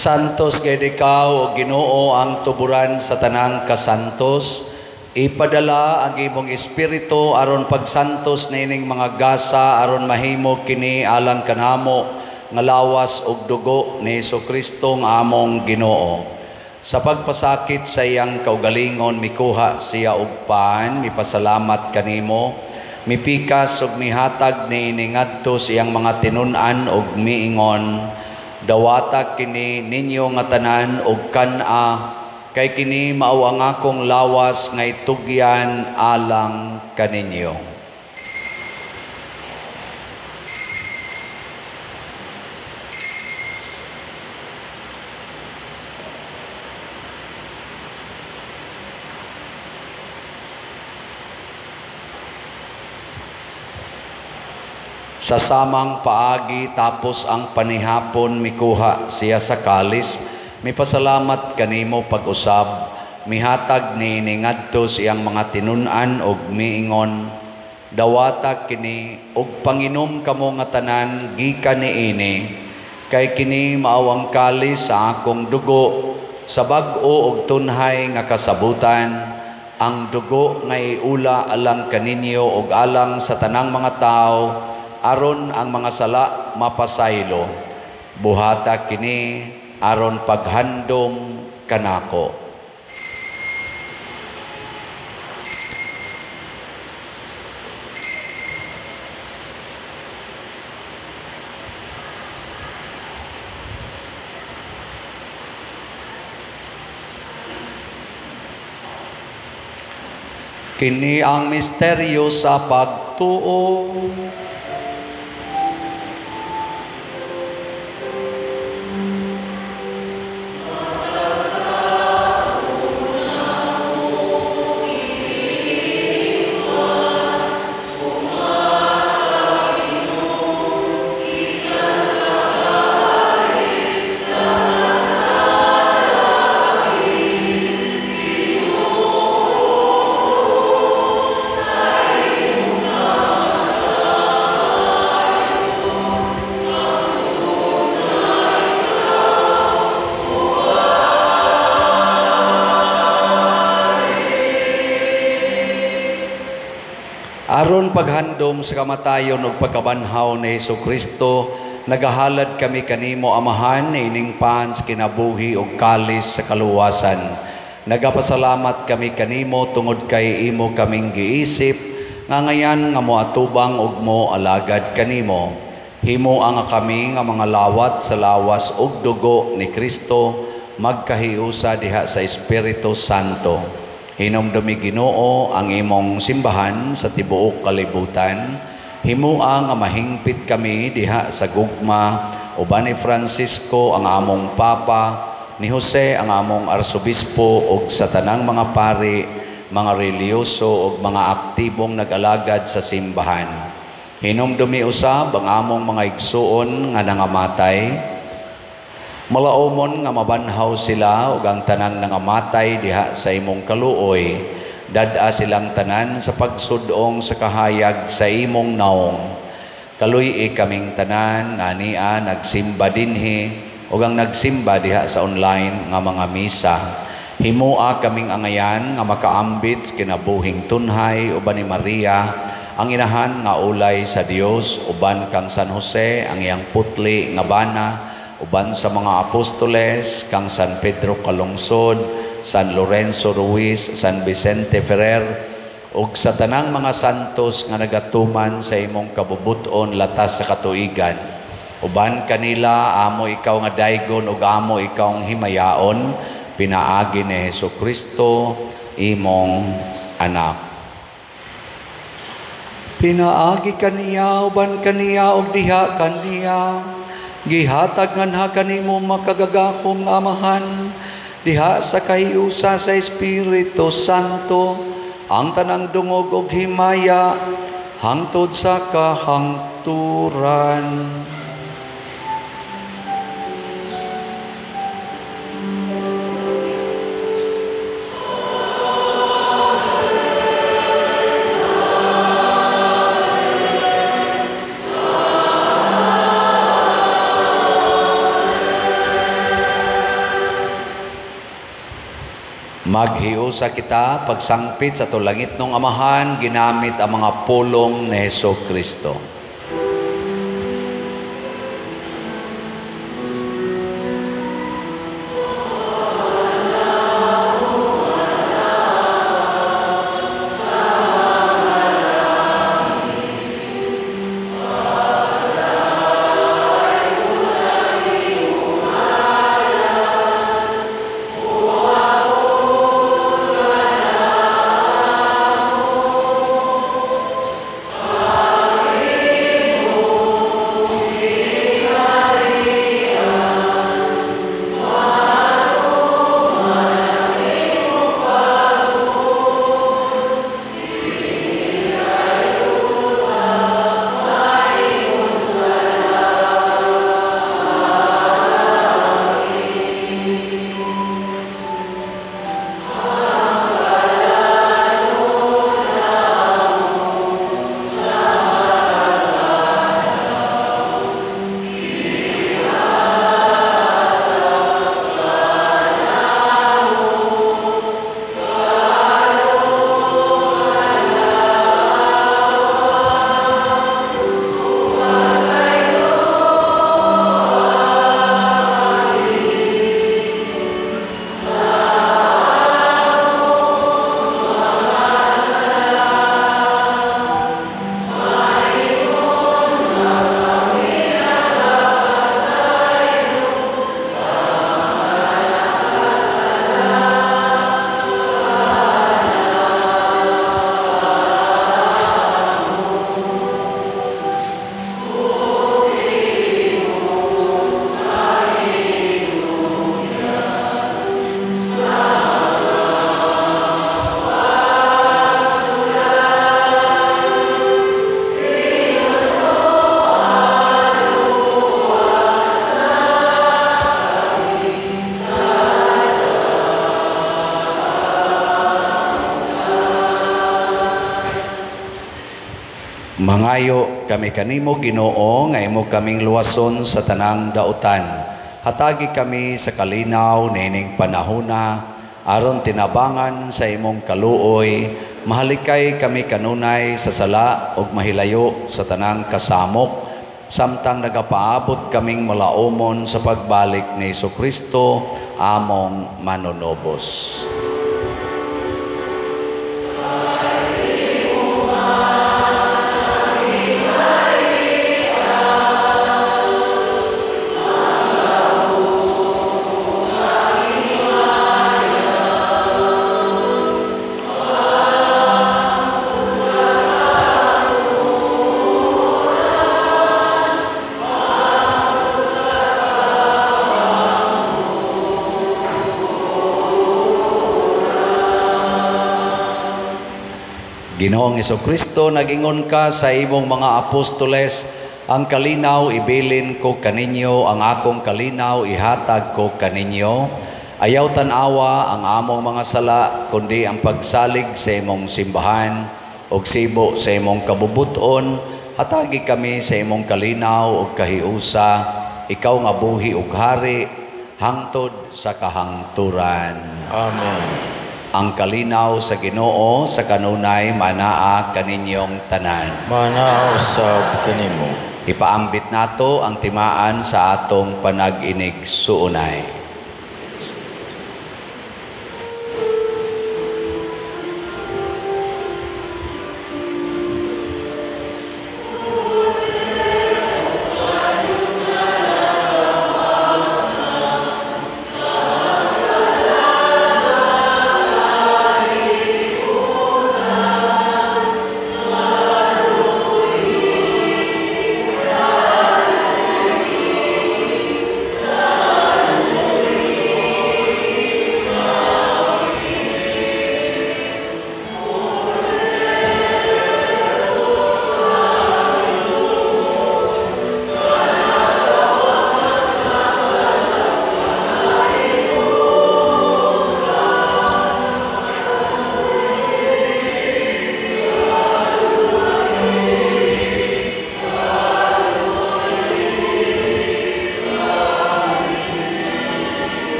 Santos gayud ikaw, o Ginoo, ang tuburan sa tanang kasantos. Ipadala ang imong espiritu aron pagsantos niining mga gasa aron mahimo kini alang kanamo nga lawas ug dugo ni Hesukristo nga among Ginoo. Sa pagpasakit sa iyang kaugalingon mikuha siya og pan, mipasalamat kanimo, mipikas ug mihatag niini ngadto sa iyang mga tinun-an ug miingon, dawata kini ninyo nga tanan og kan-a, kay kini mao ang akong lawas nga itugyan alang kaninyo. Sa samang paagi tapos ang panihapon mikuha siya sa kalis, mipasalamat kanimo pag-usab, mihatag niini ngadto sa iyang mga tinun-an og miingon, dawata kini og panginom kamo nga tanan gikan niini, kay kini mao ang kalis sa akong dugo sa bag-o og tunhay nga kasabutan, Ang dugo nga iula alang kaninyo ug alang sa tanang mga tawo aron ang mga sala mapasaylo. Buhata kini aron paghandom kanako. Kini ang misteryo sa pagtuo. Aron paghandom sa kamatayon ug pagkabanhaw ni Hesukristo, nagahalad kami kanimo, Amahan, ining pan sa kinabuhi ug kalis sa kaluwasan. Nagapasalamat kami kanimo tungod kay imo kaming giisip nga ngayan nga moatubang ug mo alagad kanimo. Himo ang kami nga mga lawat sa lawas ug dugo ni Kristo magkahiusa diha sa Espiritu Santo. Hinumdumi Ginoo ang imong simbahan sa tibuok kalibutan. Himua nga mahingpit kami diha sa gugma uban ni Francisco ang among Papa, ni Jose ang among Arsobispo ug sa tanang mga pari, mga relihiyoso ug mga aktibong nag-alagad sa simbahan. Hinumdumi usab ang among mga igsuon nga nangamatay. Malaomon nga mabanhaw sila ug ang tanang nangamatay diha sa imong kaluoy. Dad-a silang tanan sa pagsudong sa kahayag sa imong naong. Kaluy-i kaming tanan nga ania nagsimba dinhi ug ang nagsimba diha sa online nga mga misa. Himua kaming angayan nga makaambit sa kinabuhing tunhay uban ni Maria ang inahan nga ulay sa Dios, uban kang San Jose ang iyang putli nga bana, uban sa mga apostoles kang San Pedro Calungsod, San Lorenzo Ruiz, San Vicente Ferrer, ug sa tanang mga santos nga nagatuman sa imong kabubuton latas sa katuigan. Uban kanila amo ikaw nga daygon ug amo ikaw ang himayaon, pinaagi ni Hesukristo imong anak. Pinaagi kaniya, uban kaniya ug diha kaniya, gihatag nganha kanimo makagagahom nga Amahan diha sa kahiusa sa Espiritu Santo ang tanang dungog ug himaya hangtod sa kahangturan. Maghiusa kita pagsangpit sa tulangit ng Amahan ginamit ang mga pulong ni Hesukristo. Mangayo kami kanimo, Ginoo, nga imo kaming luwason sa tanang dautan. Hatagi kami sa kalinaw niining panahona aron tinabangan sa imong kaluoy, mahalikay kami kanunay sa sala ug mahilayo sa tanang kasamok, samtang nagapaabot kaming malaumon sa pagbalik ni Hesukristo among manunobos. Ginoong Hesukristo, nagingon ka sa imong mga apostoles, ang kalinaw ibilin ko kaninyo, ang akong kalinaw ihatag ko kaninyo. Ayaw tan-awa ang among mga sala, kundi ang pagsalig sa imong simbahan ug sibo sa imong kabubuton. Hatagi kami sa imong kalinaw ug kahiusa, ikaw nga buhi ug hari hangtod sa kahangturan. Amen. Ang kalinaw sa Ginoo sa kanunay manaa kaninyong tanan. Manaa usab kanimo. Ipaambit nato ang timaan sa atong panag-inig suunay.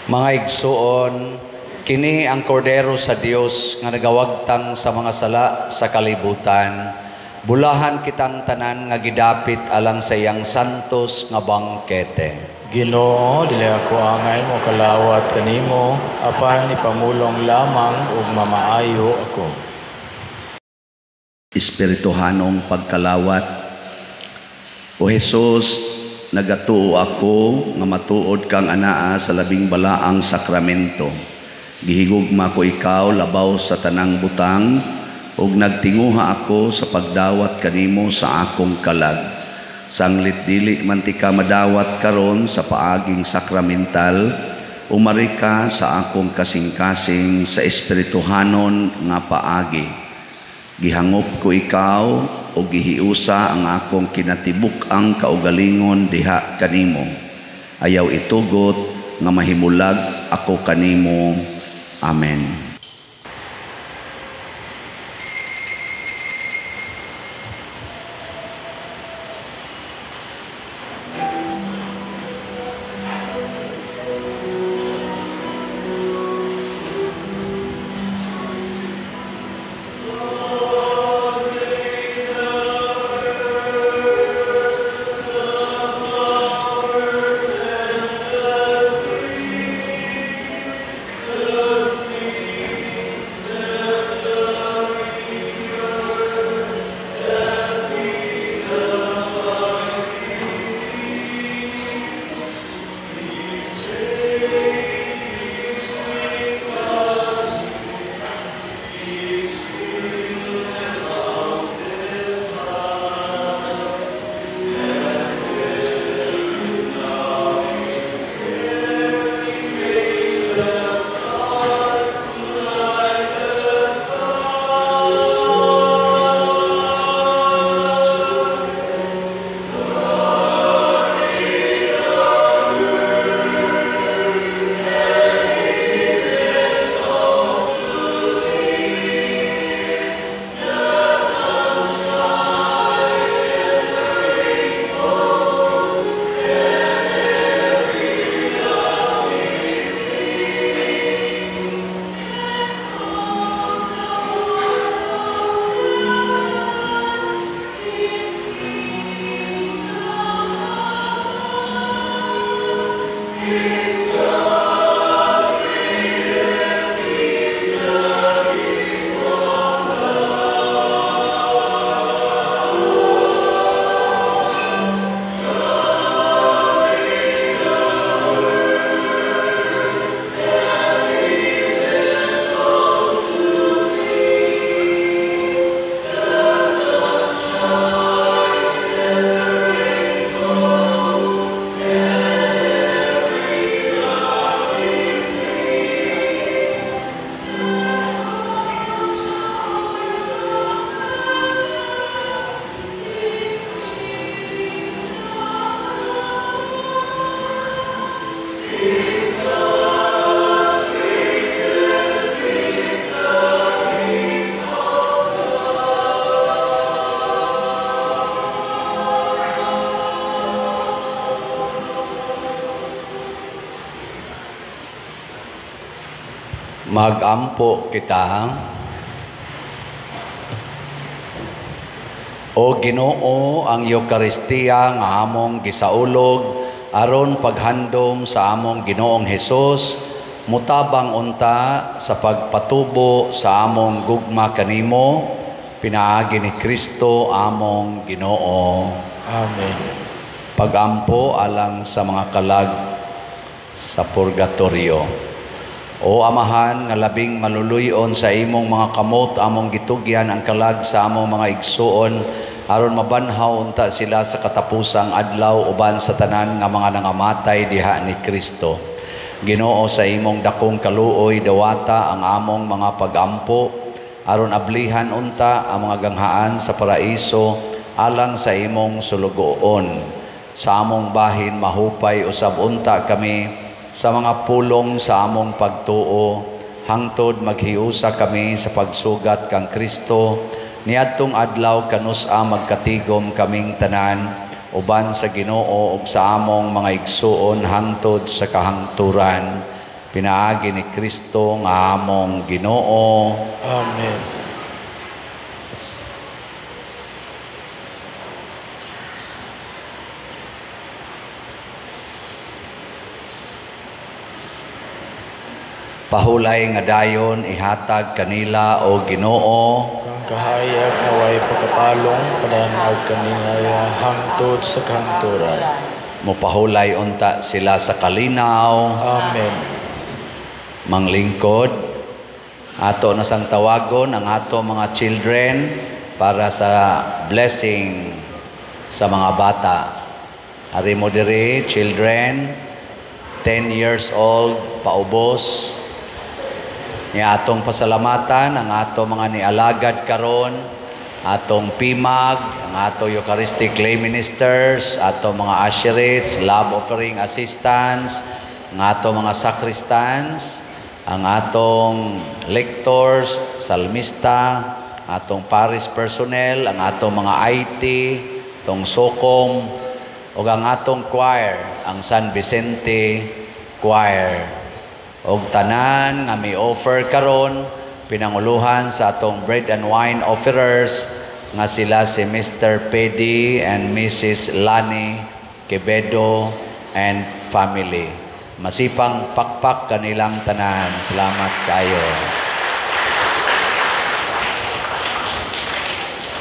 Mga igsuon, kini ang kordero sa Dios nga nagawagtang sa mga sala sa kalibutan. Bulahan kitang tanan nga gidapit alang sa iyang santos nga bangkete. Ginoo, dili ako angay mo kalawat kanimo, apan ipamulong lamang ug mamaayo ako. Espirituhanong pagkalawat. O Jesus, nagatuo ako nga matuod kang anaa sa labing balaang sakramento. Gihigugma ko ikaw labaw sa tanang butang ug nagtinguha ako sa pagdawat kanimo sa akong kalag. Sanglit dili man ti ka madawat karon sa paaging sakramental, umari ka sa akong kasing-kasing sa espirituhanon nga paagi. Gihangop ko ikaw o gihiusa ang akong kinatibuk-ang kaugalingon diha kanimo. Ayaw itugot nga mahimulag ako kanimo. Amen. Magampo kita. O Ginoo, ang Eukaristiya nga among gisaulog aron paghandom sa among Ginoong Hesus, mutabang unta sa pagpatubo sa among gugma kanimo, pinaagi ni Kristo among Ginoo. Amen. Pagampo alang sa mga kalag sa purgatorio. O Amahan nga labing maluluyon sa imong mga kamot among gitugyan ang kalag sa among mga igsuon aron mabanhaw unta sila sa katapusang adlaw uban sa tanan nga mga nangamatay diha ni Kristo. Ginoo, sa imong dakong kaluoy dawata ang among mga pagampo aron ablihan unta ang mga ganghaan sa paraiso alang sa imong sulugoon. Sa among bahin mahupay usab unta kami sa mga pulong sa among pagtuo, hangtod maghiusa kami sa pagsugat kang Kristo, niadtong adlaw kanus-a magkatigom kaming tanan, uban sa Ginoo ug sa among mga igsuon hangtod sa kahangturan, pinaagi ni Kristo nga among Ginoo. Amen. Pahulay nga dayon ihatag kanila o Ginoo ang kahayag naway pagkapalong padanag kanihaya hangtod sa kahangturan. Mopahulay unta sila sa kalinaw. Amen. Manglingkod, ato na sang tawagon ang ato mga children para sa blessing sa mga bata. Ari mo diri, children, 10 years old paubos. Nya atong pasalamatan ang ato mga nialagad karon, atong PIMAG, ang ato Eucharistic lay ministers, ato mga usherates, love offering assistants, ang ato mga sacristans, ang atong lectors, salmista, atong parish personnel, ang atong mga IT, tong SOCOM, ug ang atong choir, ang San Vicente Choir. Og tanan nga may offer karon pinanguluhan sa atong bread and wine offerers nga sila si Mr. Pedi and Mrs. Lani Quevedo and family. Masipang pakpak kanilang tanan. Salamat kayo.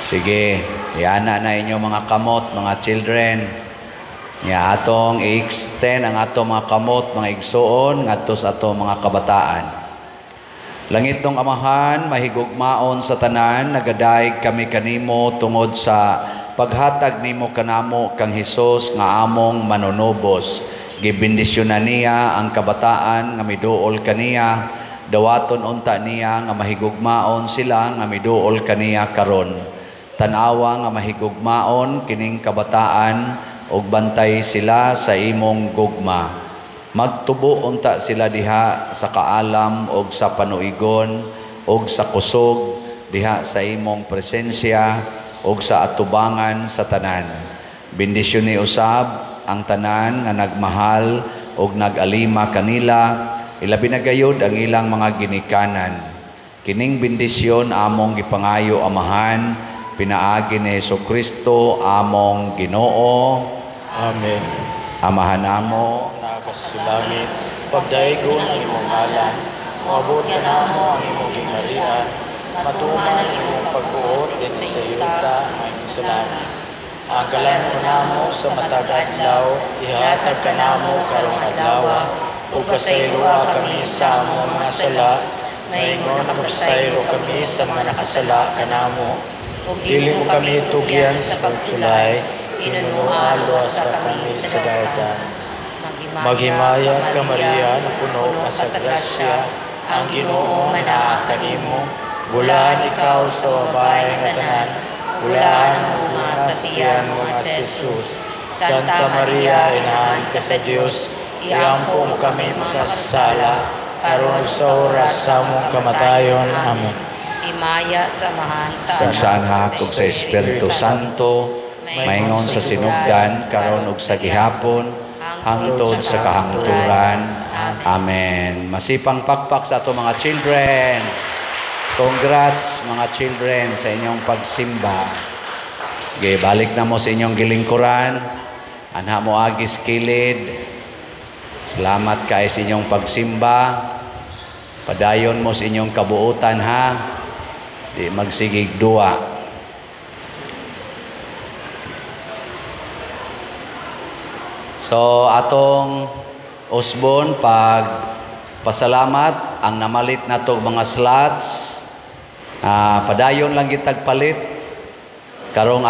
Sige, iana na inyo mga kamot, mga children. Ya atong i-extend ang atong mga kamot, mga igsuon ngadto sa atong mga kabataan. Langit nung Amahan, mahigugmaon sa tanan, nagadayeg kami kanimo tungod sa paghatag nimo kanamo kang Hesus nga among manunubos. Gibendisyonan niya ang kabataan nga miduol kaniya, dawaton unta niya nga mahigugmaon sila nga miduol kaniya karon. Tan-awa nga mahigugmaon kining kabataan ug bantay sila sa imong gugma. Magtubo unta sila diha sa kaalam og sa panuigon og sa kusog diha sa imong presensya og sa atubangan sa tanan. Bendisyon ni usab ang tanan nga nagmahal og nagalima kanila, ilabi na gayud ang ilang mga ginikanan. Kining bendisyon among gipangayo, Amahan, pinaagi ni Hesukristo among Ginoo. Amen. Amahan amo, naa ka sa langit, pagdaygon ang imong ngalan, moabot kanamo ang imong gingharian, matuman ang imong pagbuot dinhi sa yuta ayon sa langit. Ang kalan-on namo sa matag adlaw, ihatag kanamo karong adlaw, ug pasayloa kami sa among mga sala, maingon nakapasaylo kami sa mga nakasala kanamo. Dili mo kami tugyan sa pagsulay, hinunoa luwasa kami sa dautan. Maghimaya ka, Maria, napuno ka sa grasya, ang Ginoo manaa kanimo, bulaan ikaw sa babae nga tanan, bulaan ang bunga sa tiyan mo nga si Jesus. Santa Maria, inahan ka sa Dios, iampo mo kami makasala, karon ug sa oras sa among kamatayon. Amen. Himaya sa Amahan, sa Sa Anak ug sa Espiritu Santo, maingon sa sinugdan, karon ug sa gihapon, hangtod sa kahangturan. Amen. Masipang pakpak sa ato mga children. Congrats, mga children, sa inyong pagsimba. Okay, balik na mo sa inyong gilingkuran. Anha mo agis kilid. Salamat kay sa inyong pagsimba. Padayon mo sa inyong kabuutan, ha. Di magsigig duwa. So atong usbon pag pasalamat ang namalit nato mga slots. Padayon lang gitag palit. Karong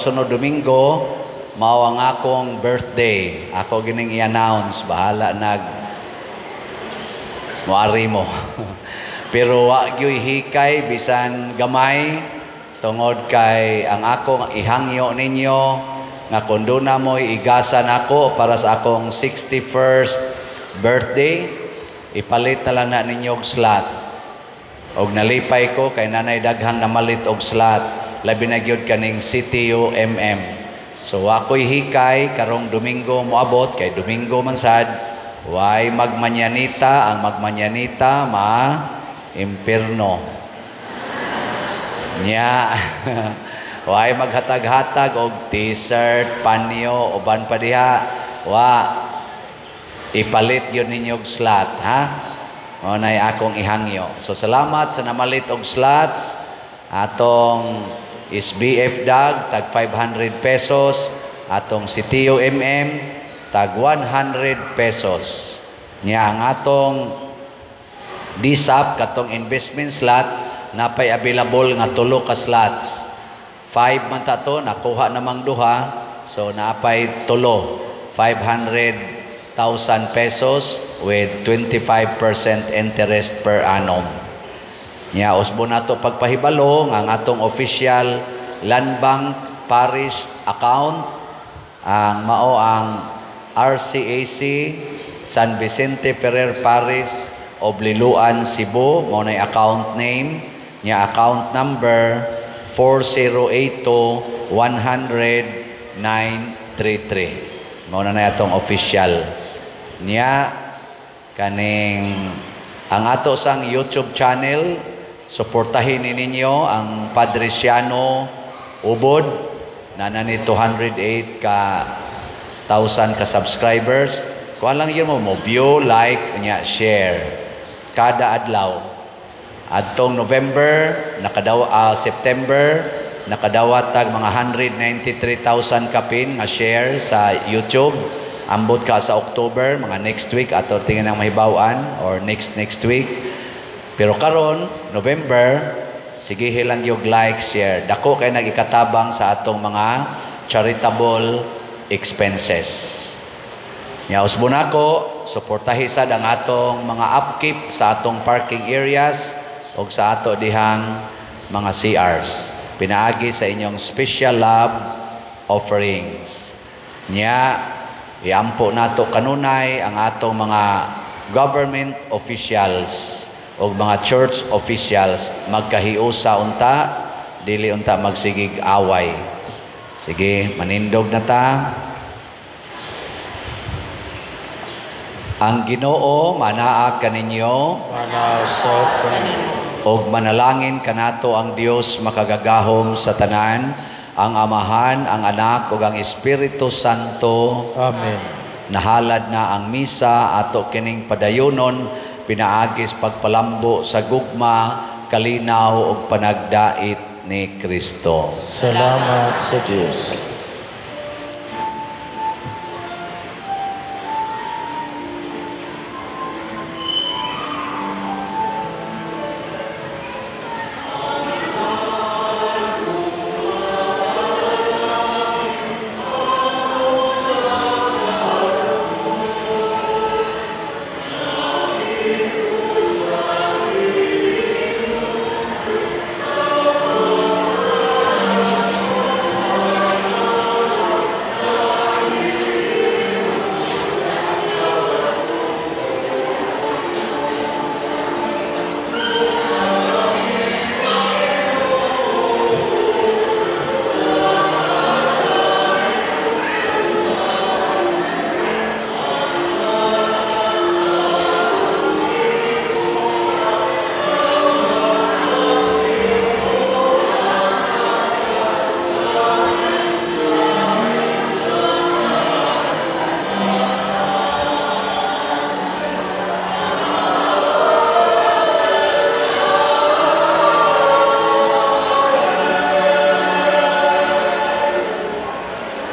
sunod Domingo mao ang akong birthday. Ako gining i-announce, bahala nag moari mo. Pero wa gyoy hikay bisan gamay tungod kay ang akong ihangyo ninyo nga kun duna mo'y igasan ako para sa akong 61st birthday, ipalit na lang na ninyo og slot. Og nalipay ko kay nanay daghang namalit og slot, labi na gyud kaning CTUMM. So ako'y hikay karong Domingo moabot kay Domingo man sad, way magmanyanita, ang magmanyanita ma impierno. Nya way maghatag-hatag og t-shirt, panyo, uban pa diha, wa ipalit gyud ninyo og slot, ha? Mao nay akong ihangyo. So salamat sa namalit og slots. Atong SBF dag tag 500 pesos, atong CTUMM tag 100 pesos. Nya ang atong DSAP katong investment slot napay available nga tulo ka slots. 5 man ta to, nakuha namang duha, so naapay tulo, 500,000 pesos with 25% interest per annum. Nya usbo nato pagpahibalo nga ang atong official Land Bank Parish account ang mao ang RCAC San Vicente Ferrer Parish of Liloan, Cebu, mao nay account name nya, account number 4082 100 933. Mao na nay atong official. Nya kaning ang ato sang YouTube channel, suportahin ninyo ang Padre Siano Ubod na nani 208 ka thousand ka subscribers. Kuan lang yun mo view, like, nya share kada adlaw. Adtong November nakadaw, September nakadawat tag mga 193,000 kapin nga share sa YouTube. Ambot ka sa October, mga next week ato tingnan ang mahibaw-an or next week. Pero karon November, sige lang yung like, share. Dako kay nagikatabang sa atong mga charitable expenses. Nya usbon nako, suportahi sad ang atong mga upkeep sa atong parking areas ug sa ato dihang mga CRs. Pinaagi sa inyong special love offerings. Nya iampo nato kanunay ang atong mga government officials o mga church officials, magkahiusa unta, dili unta magsigig away. Sige, manindog na ta. Ang Ginoo manaa kaninyo, manausap kaninyo, og manalangin kanato ang Dios makagagahom sa tanan, ang Amahan, ang Anak ug ang Espiritu Santo. Amen. Nahalad na ang misa, ato kining padayonon pinaagis pagpalambo sa gugma, kalinaw ug panagdait ni Kristo. Salamat sa Dios.